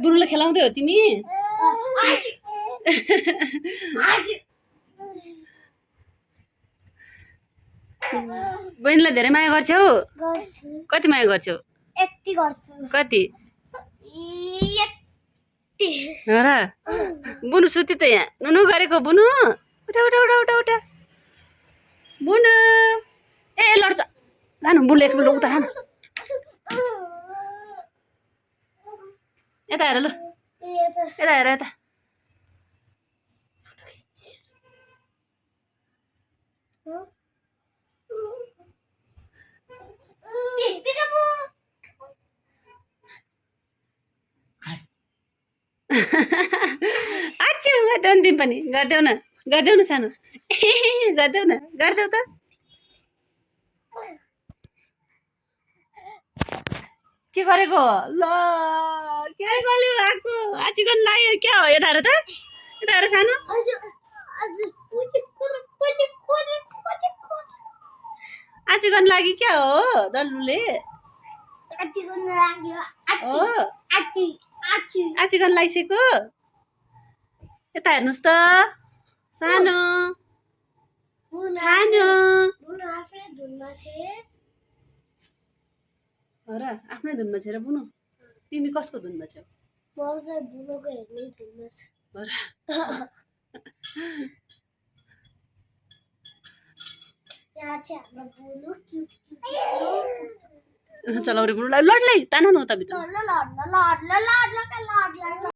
बुनुलाई खेलाउँदै हो तिमी? बहिनीलाई धेरै माया गर्छौ? कति माया गर्छौ? यति गर्छु। कति? यति। हो र? बुनु सुति त यहाँ। नुनु गरेको बुनु। उठा उठा उठा उठा उठा। बुनु। ए लड्छ। जानु बुनुले एकपल्ट उता न। यता हेर ल। यता हेर यता। आच्छी गर्देऊ नि तिमी पनि गर्देऊ न सानो गर्देऊ न गर्देऊ त के गरेको ल के गर्नु भएको आच्छी गर्नु लाग्यो क्या हो यता हेर त यता हेर सानो आच्छी गर्नु लागि क्या हो डल्लुले आच्छी गर्नु लाग्यो हो आच्छी गर्नु लागिसक्यो यता हेर्नुहोस् त सानो सानो हो र आफ्नै धुनमा छ र बुनु तिमी कसको धुनमा छौ हो र चलाउरे बुनुलाई लड्लै तान न उता भित्र